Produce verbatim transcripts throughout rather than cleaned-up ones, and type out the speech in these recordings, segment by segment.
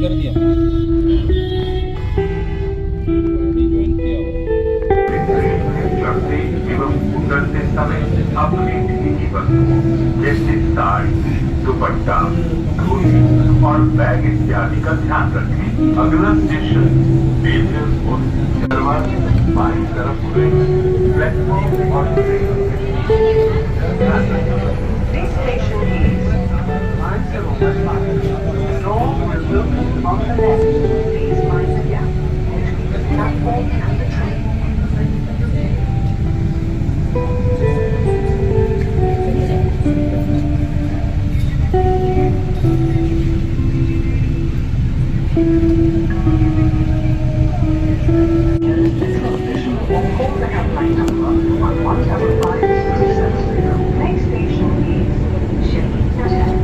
कर दिया। गाड़ी ज्वाइन किया हुआ। चढ़ते एवं उतरते समय अपनी ढीली वस्तुओं जैसे साड़ी, दुपट्टा, धोती और बैग इत्यादि का ध्यान रखें। अगला स्टेशन बेलर और दरवाजे बाई तरफ खुले प्लेटफॉर्म और ट्रेन के बीच का ध्यान रखें। This station is Mansarova. Doors will open on the left. Please mind the gap between the platform and the train. Next station is Shahid Nagar.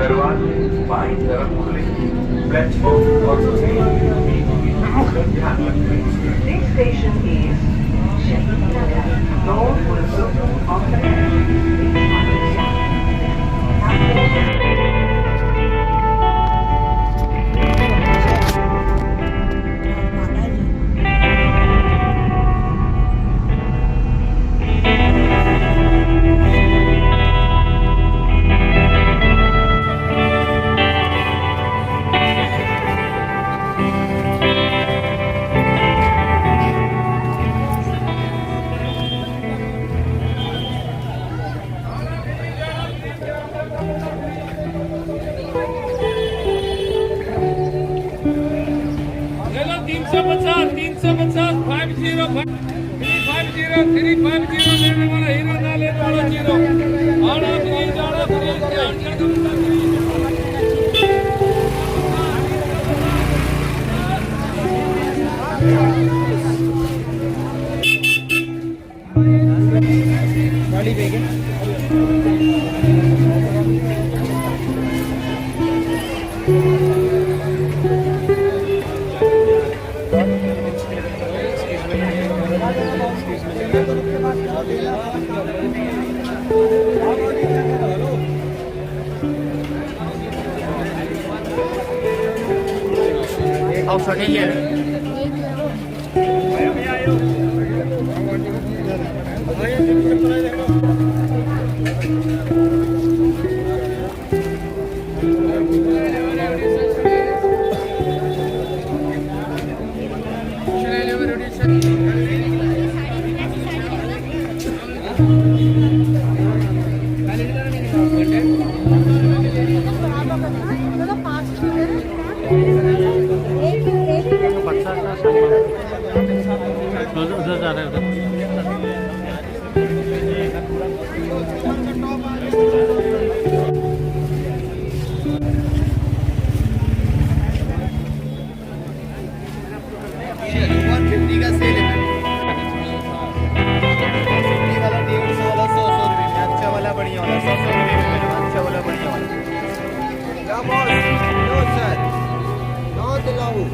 दरवाजे बाईं तरफ खुलेंगे। प्लेटफॉर्म और ट्रेन के बीच का ध्यान रखें। Next station is Shahid Nagar. Doors will open on the left. चलो, तीन सौ पचास, तीन सौ पचास, five zero, three five zero, three five zero लेने वाला हीरो ना लेने वाला जीरो। आड़ा फ्री, जाड़ा फ्री, जाड़ा फ्री। गाड़ी पे क्या? उधर, उधर जा रहे हैं, उधर। वन फिफ्टी का सेल है। फिफ्टी वाला, डेढ़ सौ वाला, सौ, सौ रुपये में, अच्छा वाला, बढ़िया वाला, सौ, सौ रुपये में, अच्छा वाला, बढ़िया वाला। क्या बॉस? लो सर, नौ दिलाऊं?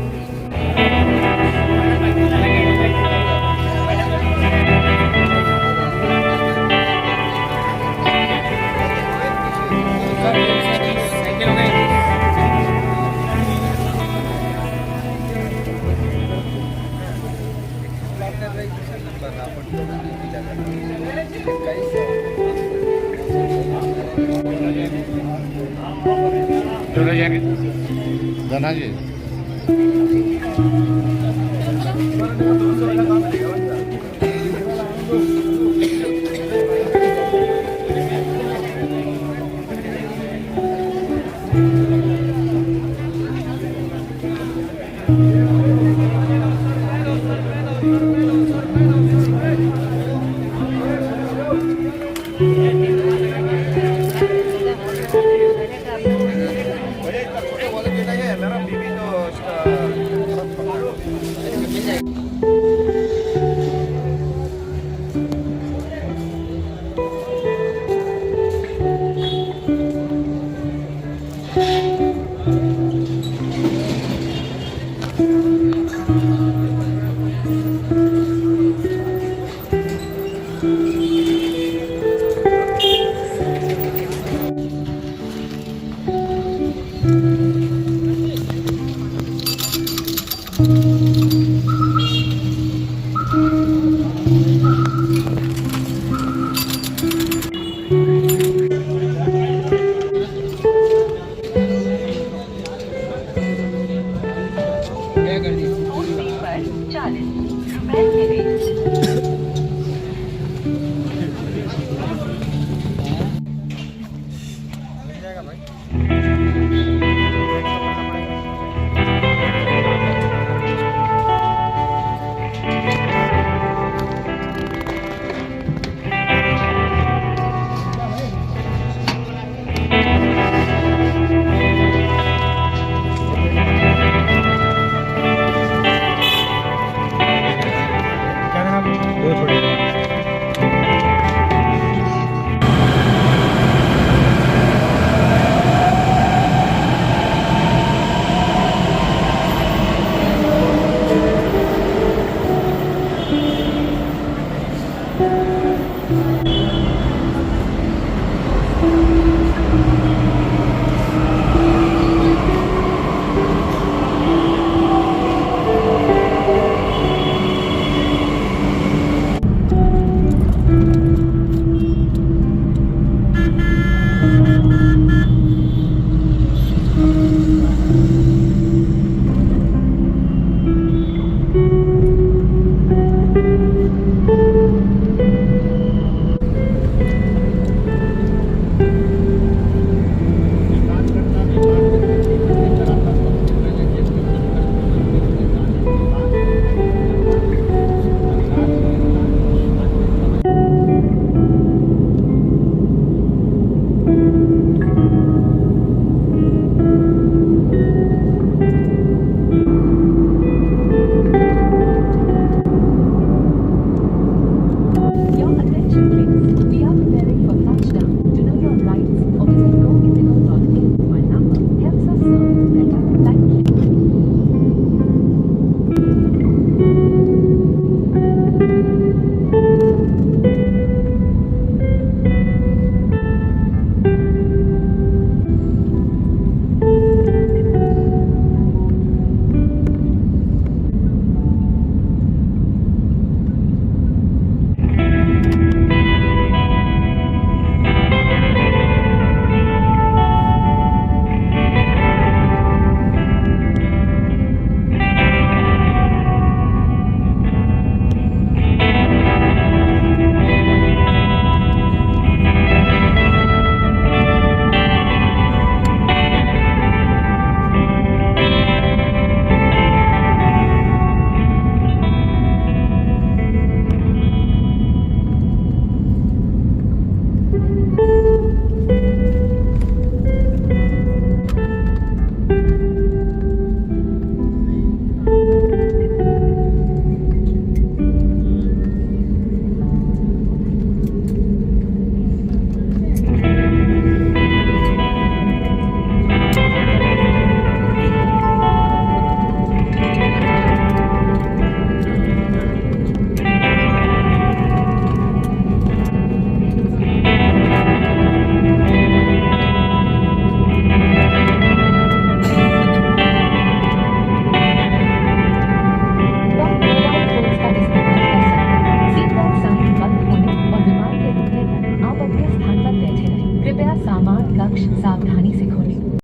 जाएगा भाई।